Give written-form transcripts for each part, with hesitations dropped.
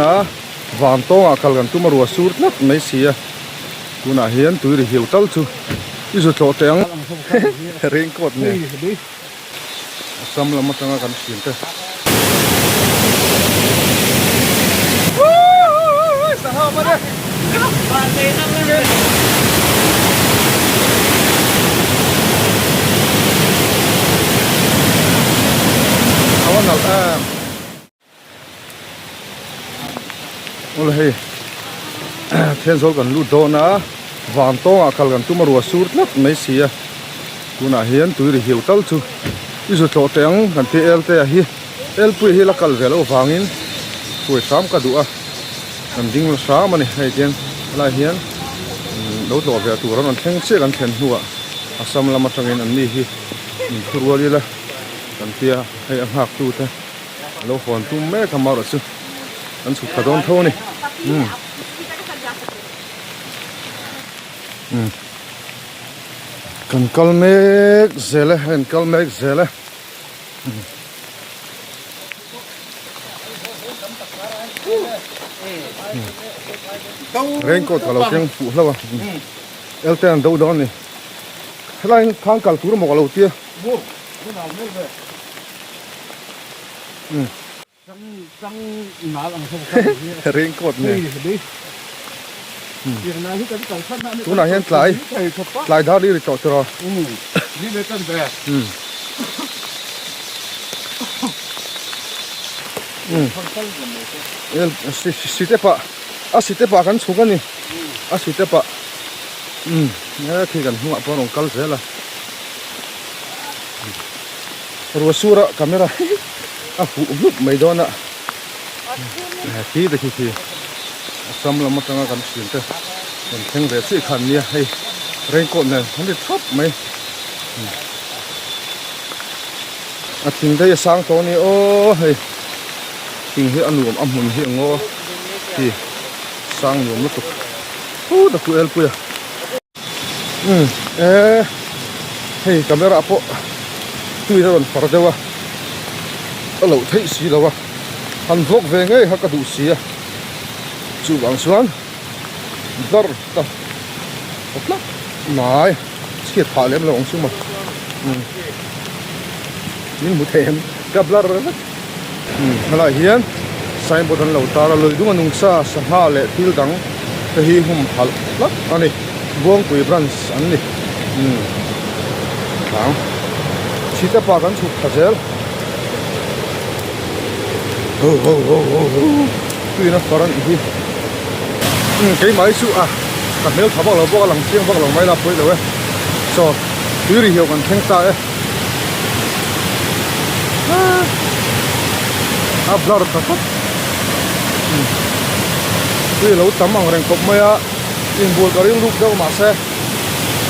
A van tawngah kal kan tum a ruah sur tlat mai si a, tunah hian tui ri hiu tal chu i zu tlawh teh ang raincoat nen Assam lam atanga kan hriam te. A va nalh em. Awle hei Thenzawl kan lut dawn a van tawngah kal kan tum a ruah sur tlat mai si a tunah hian tui ri hiu tal chu i zu tlawh teh ang kan ti el te a hi elpui hi la kal ve loh vangin hruai hram ka duh a kan ding la hram a ni hei tiang helai hian lo tlawh ve tur an rawn thleng chiah kan thlen hnuah Assam lam atangin an ni hi inthurual ila kan tia hei a nghak tu te. Lo hawn tum mek a marawh chu an chhuk thla dawn tho a ni umm umm kan kal mek zel e hei an kal mek zel e raincoat ka lo keng fuh hlauh a elte an do dawn a ni helai khan kal tur maw ka lo tia. Raincoat nen tunah hian tlai tlai dar ri ri tawh tiraw sitep ah a sitep ah kan chhuk a ni a sitep ah khi kan hnungah pawh a rawn kal zel a. Ruah a camera a huh hlup mai dawn a khi te khi khi Assam lam atanga kan thian te rawn thleng ve chiah kha an nia hei raincoat nen an ri thap mai a thing te hi a sang tawh a ni aw hei thing hi a nuam a hmun hi a ngaw khi sang nuam lutuk phut a khu elpui a. Umm e hei camera pawh tui a rawn far deuh a a loh theih si lo a han vlog ve ngei kha ka duh si a chuvang chuan blur ta ta tlat mai chhiat phah lem lo ang chu maw umm min hmu thei em ka blur vek umm helaiah hian signboard an lo tar a lui dung a nungcha sangha leh thil dang te hi humhalh tlat a ni Buangpui branch an ni umm tlang chhite pa kan chhuk thla zel ho ho ho ho ho tuina far a nih hi umm keimah hi chu a ka hmel tha vak lo bawk a lang chiang vak lo mai la pawi lo e chaw tui ri hiau kan thleng ta e a blur ta tlat tui a lo tam ang reng khawp mai a inbual ka ring ruk deuh mahse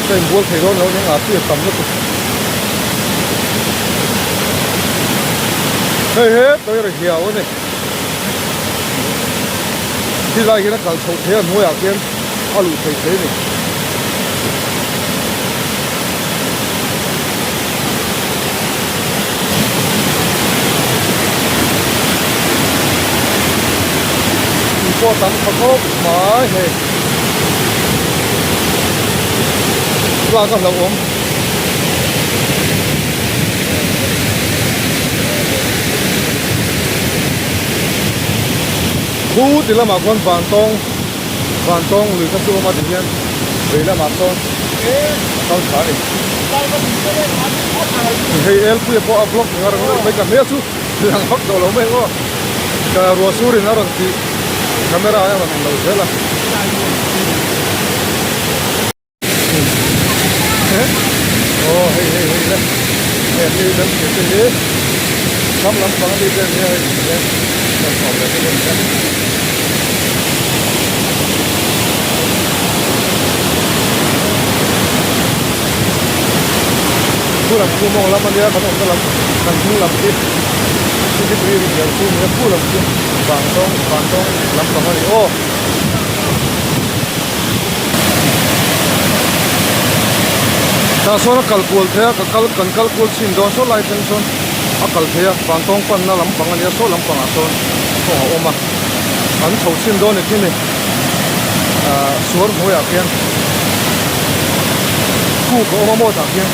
ka inbual thei dawn lo nia ngah tui a tam lutuk hei he tui ri hiau a ni khilai hian a kal chhoh thei a hnuaiah khian a luh thei thei a ni. Pawh tam tha khawp mai hei tlak a hlauhawm. Khu ti lamah khuan vantawng vantawng lui kha chu awm a ti hian vei lamah sawn a kal tha a ni. Hei elpuia pawh a vlog ngar ngar mai ka hmel chu lang vak tawh lo mai aw ka ruah surin a rawn tih camera a rawn lo zel a. Aw hei hei hei le hei an ni kan thlir te hi ram lampang ami te an nia hei hian kan hmuh ve te pawh ni a. Khu lam chu mawng lam ania kan awmna lam kan hnung lam hi Chitipui ri hmel chu nia khu lam chu vantawng vantawng lampang ani aw. Tah sawn a kal kual thei a ka kal kan kal kual chhin dawn saw lai thleng sawn a kal thei a vantawng panna lampang ania saw lampangah sawn kawng a awm a. An chho chhin dawn ni khi ni ah suar hnuaiah khian kuk a awm a maw tah khian.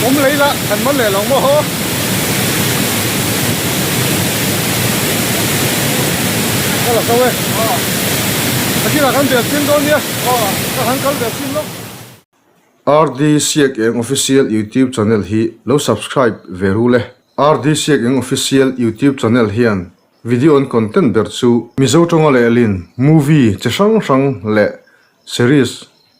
Awm lei la kan man leh lo maw haw. Ka la zo e. A kinah kan bel chin dawn nia. Ka han kal ve chin lawk. RD Siak Eng Official YouTube Channel hi lo subscribe ve ru le. RD Siak Eng Official YouTube Channel hian video an content ber chu Mizo tawnga lehlin movie chi hrang hrang leh series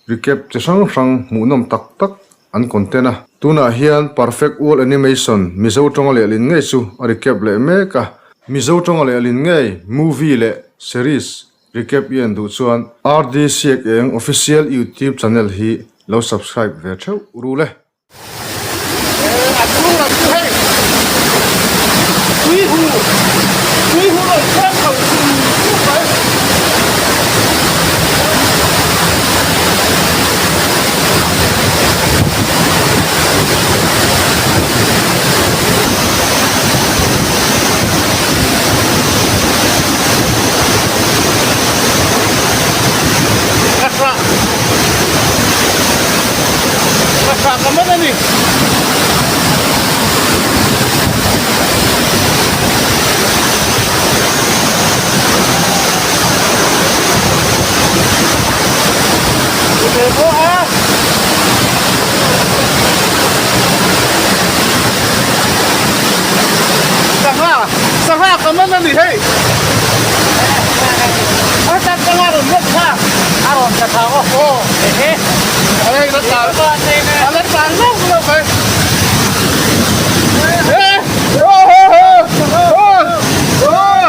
recap chi hrang hrang hmuhnawm tak tak an content a. Tunah hian Perfect World Animation Mizo tawnga lehlin ngei chu a recap leh mek a. Mizo tawnga lehlin ngei movie leh series Recap i en duh chuan RD Siak Eng Official YouTube Channel hi lo subscribe ve theuh ru le. A chhung lam chu hei tui hu tui hu rawn thleng chho chum chum mai. Ngahra Ngahra ka man a ni. Ute pawh a. Sangha Sangha ka man a ni hei. A tak sangha rawn rawt kha. A rawn tla thla aw. Aw. Ehe. A hei la tlan. A la tlan lo lo mai. Eh. Oh ho ho. Oh. Oh.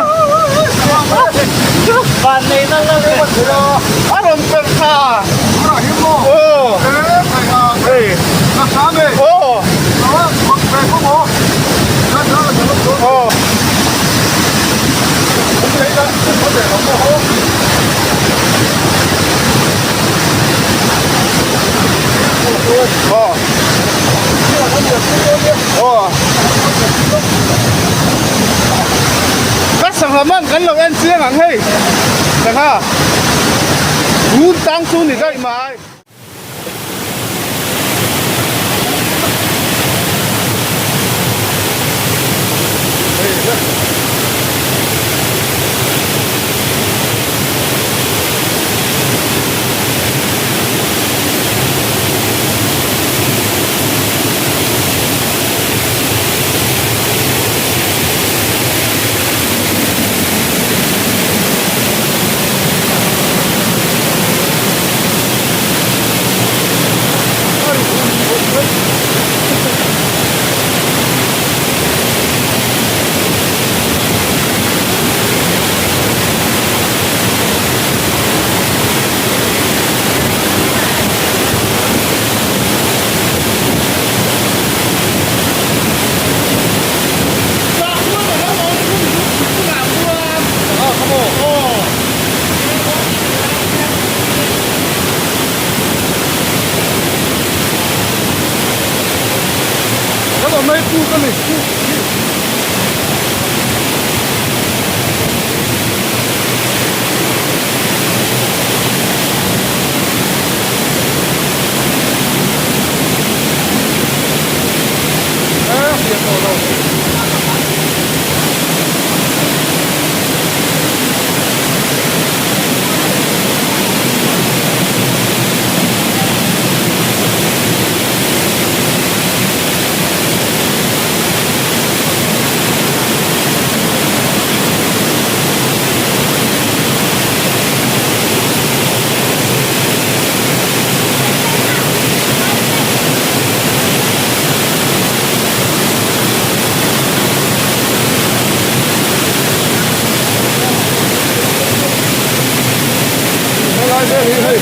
Van nei na la le. A rawn per thla. Aw. Hei. Aw. Aw. Ka sangha man kan lo en chiang ang hei sangha ngun tang chu ni daih mai. Helai vel hi hei.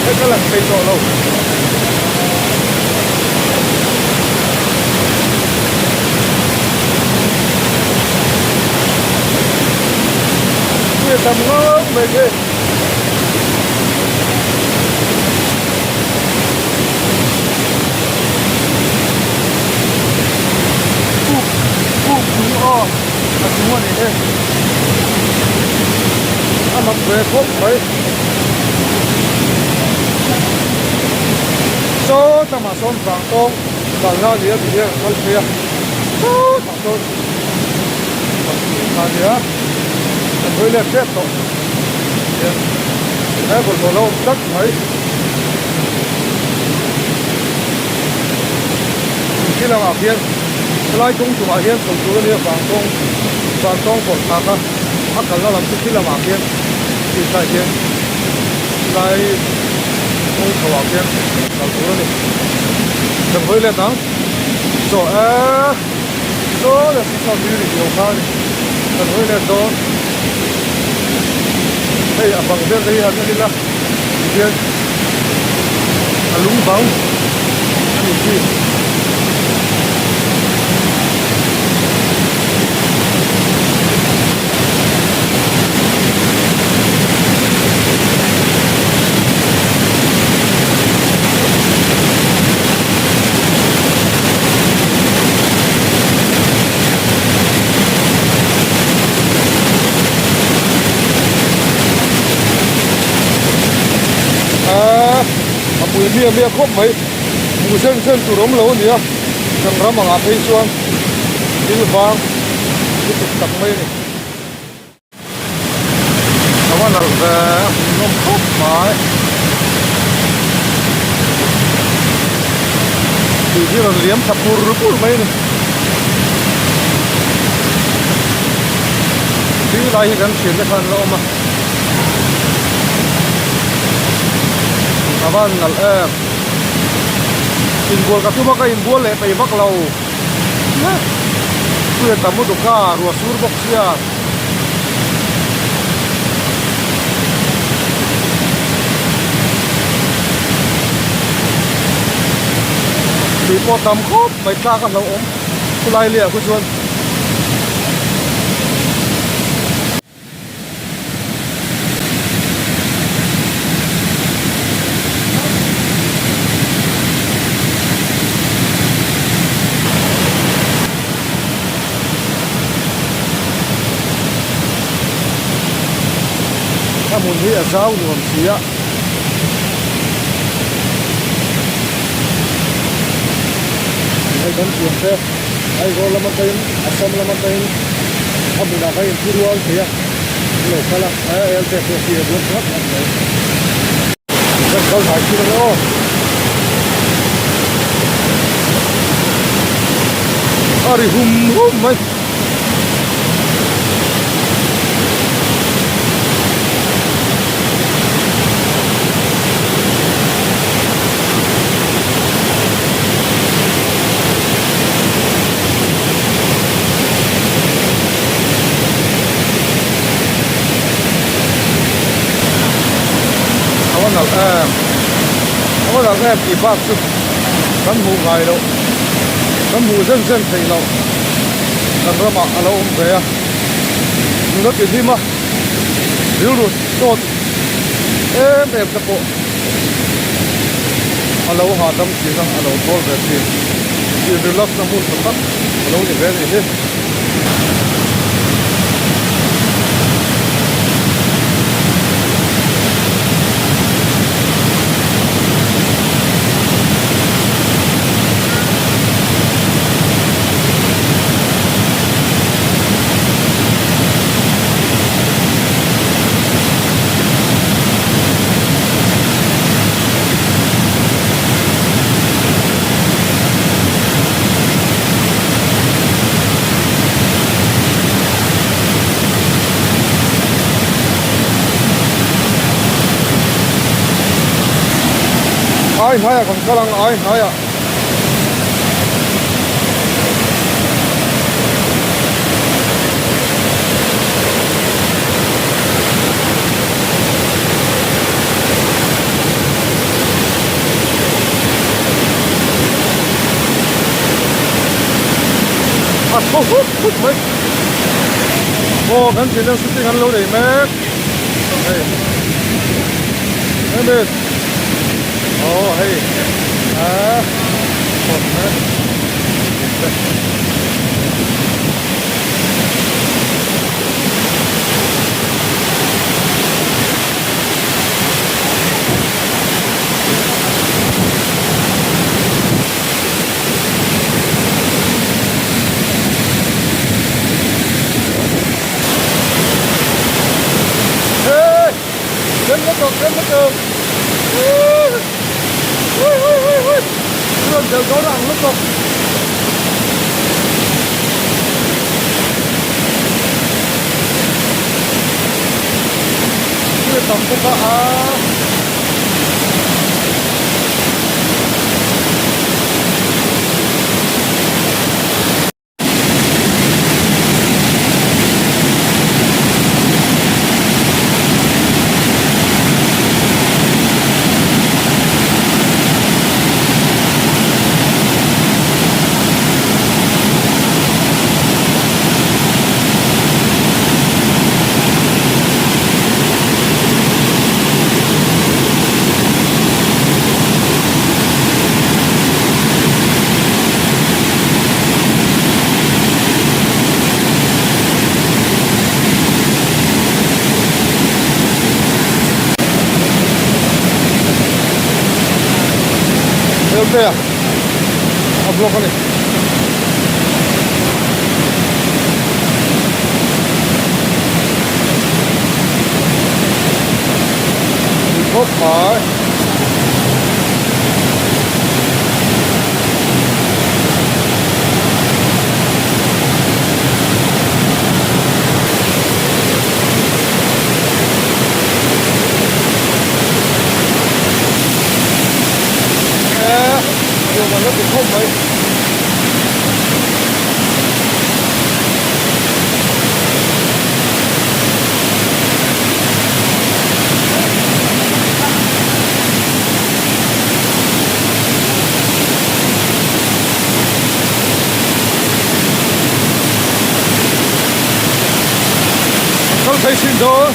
Hei ka lang thei tawh lo. Tui a tam ngawt mai khi. Puk puk chung aw a chung a ni hi. A mak ve khawp mai. Saw tamah sawn vang tawng kalna a ni a ti hian an kal phei a sawtah sawn kha a nia an hawi let tep tawh hian he bawlhhlawh lo awm tlat mai khi lamah khian helai kawng chungah hian chho tur a nia vangtawng vangtawng pawlh thlak a a kalna lam chu khi lamah khian khi tlai khian helai kawng chho ah khian kal tur a ni kan hawi let ang chaw eee chaw leh si saw tui ri lo kha a ni kan hawi let dawn hei a bang vel te hi han en ila tihian a lung bang a ni khi. Aaa a pui miah miah khawp mai hmuh zen zen tur awm lo a ni a kan ram angah phei chuan thil vang lutuk tak mai a ni. A va nalh ve a hmuhnawm khawp mai. Tui hi rawn liam thla pur pur mai a ni. Tui lai hi kan thiante khan an la awm a. A va nalh em. Inbual ka tum a ka inbual leh peih vak lo. Tui a tam lutuk a ruah sur bawk sia. Tui pawh tam khawp mai tlak a hlauhawm khulai liah khu chuan. A hmun hi a zau nuam si a. Hei kan thiam te Aizawl lam atangin Assam lam atangin a hmunah khan in thurual thei a an lo kal a a el te pawh khi a buan nghat nghat mai. Kan kal hnai thin ang aw. A ri hum hum mai. A va nalh em a va nalh em tih bak chu kan hmuh ngai loh kan hmuh zen zen theih loh kan ramah a lo awm ve a nula ti hlim a rilru tawt em em te pawh a lo hahdam thin a a lo thawl ve thin in relax na hmun tha tak a lo ni ve a nih hi. Ai hnaiah kan kal ang ai hnaiah. A thaw huk huk mai. Aw kan thin hian shooting an lo nei mek hei em em aw hei a hawn mek Tam bawk a a. Hmeltea a block a ni. Khawp mai. Nuam an la ti khawp mai. Kal phei sin dawn.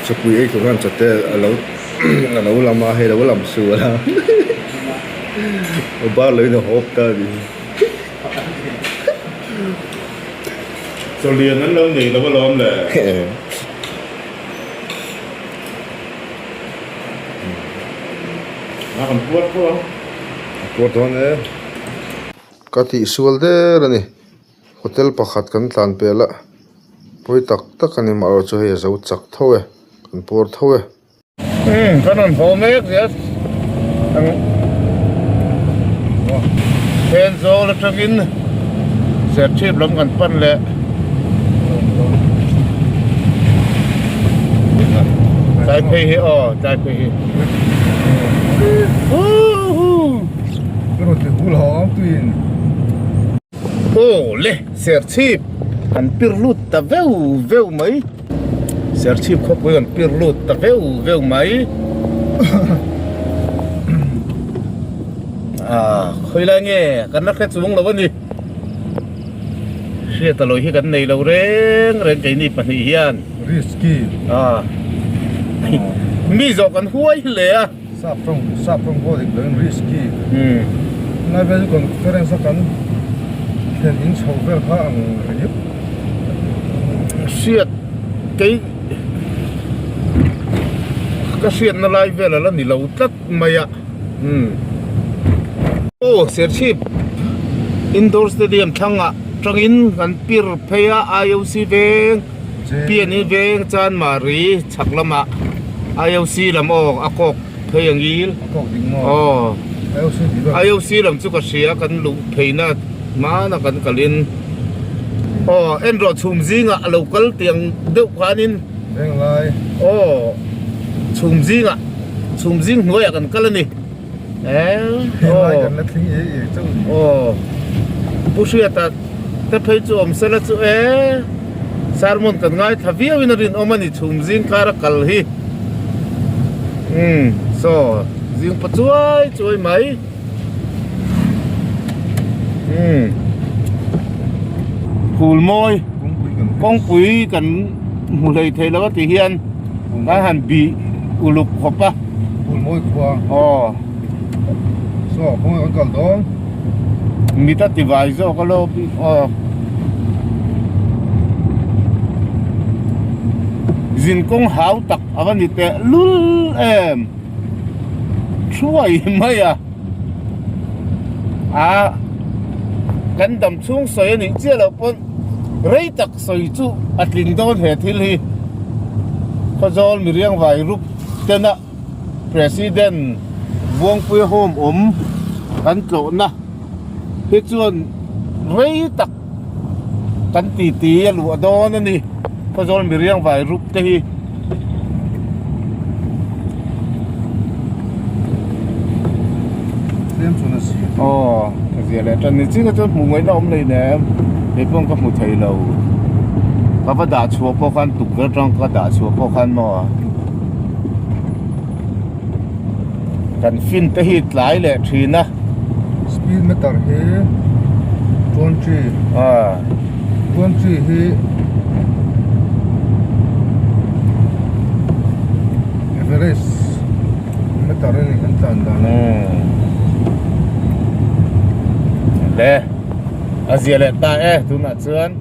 Chapui ei tur khan chate alo alo lam a hei lo lam sual a bar lo in a hawp ta a ni. Chawlian an lo nei lo alawm le. A kan puar tho ang. A puar dawn e. Ka tihsual der a ni. Hotel pakhat kan tlan pel a, pawi tak tak a ni mah erawh chu hei a zo chak tho e. Kan pawr tho e. Umm kan rawn haw mek zel ang Thenzawl atangin Serchhip lam kan pan leh tlai phei hi aw tlai phei hi Aw le Serchhip kan pir lut ta veu veu mai. Serchhip khawpui an pir lut ta veu veu mai ah khawi lai nge kan la hre chung lo a ni hriat a lawi hi kan nei lo reng reng keini pahnih hian risky ah mi zawh kan huai hle a sap tawng sap tawng pawh dik loin risky tunlai vel chu conference a kan thlen in chho vel kha ang rih hriat kei ka hriatna lai vel a la ni lo tlat mai a umm aw Serchhip indoor stadium thlangah tangin kan pir phei a I_O_C veng Piani veng Chanmari chhak lamah I_O_C lam aw a kawk phei ang il aw I_O_C lam chu ka hria kan luh pheina hmana kan kalin aw en rawh chhum zingah a lo kal tiang deuh khanin aw chhum zingah chhum zing hnuaiah kan kal a ni aw Pu Hriata te phei chu awm sela chu e sermon kan ngaithla viauin a rinawm a ni chhum zing kara kal hi umm saw zing pa chuai chuai mai. Phul mawi kawngpui kan hmu hlei thei lo a ti hian kan han bih uluk khawp a Phul mawi khua aw saw khawnge kan kal dawn mit a ti vai zawk a lo aw zin kawng hau tak a va ni teh lul em. Thuai mai a a kan dam chhung sawi a nih chiah loh pawn rei tak sawi chu a tling dawn he thil hi Khawzawl miriang vai rup tena President Buangpuia home awm kan tlawhna hi chuan rei tak kan titi a luah dawn a ni Khawzawl miriang vai rup te hi. Tlem chuan a zia aw a zia leh tan ni chin a chuan hmuh ngaihna awm hlei nem kei pawh ka hmu thei lo ka va dah chhuah pawh khan tukverh atang ka dah chhuah pawh khan maw kan fin te hi tlai leh thin a speed meter hi 20 ah 20 hi average meter a ni kan tlan dan a le a zia leh ta e tunah chuan.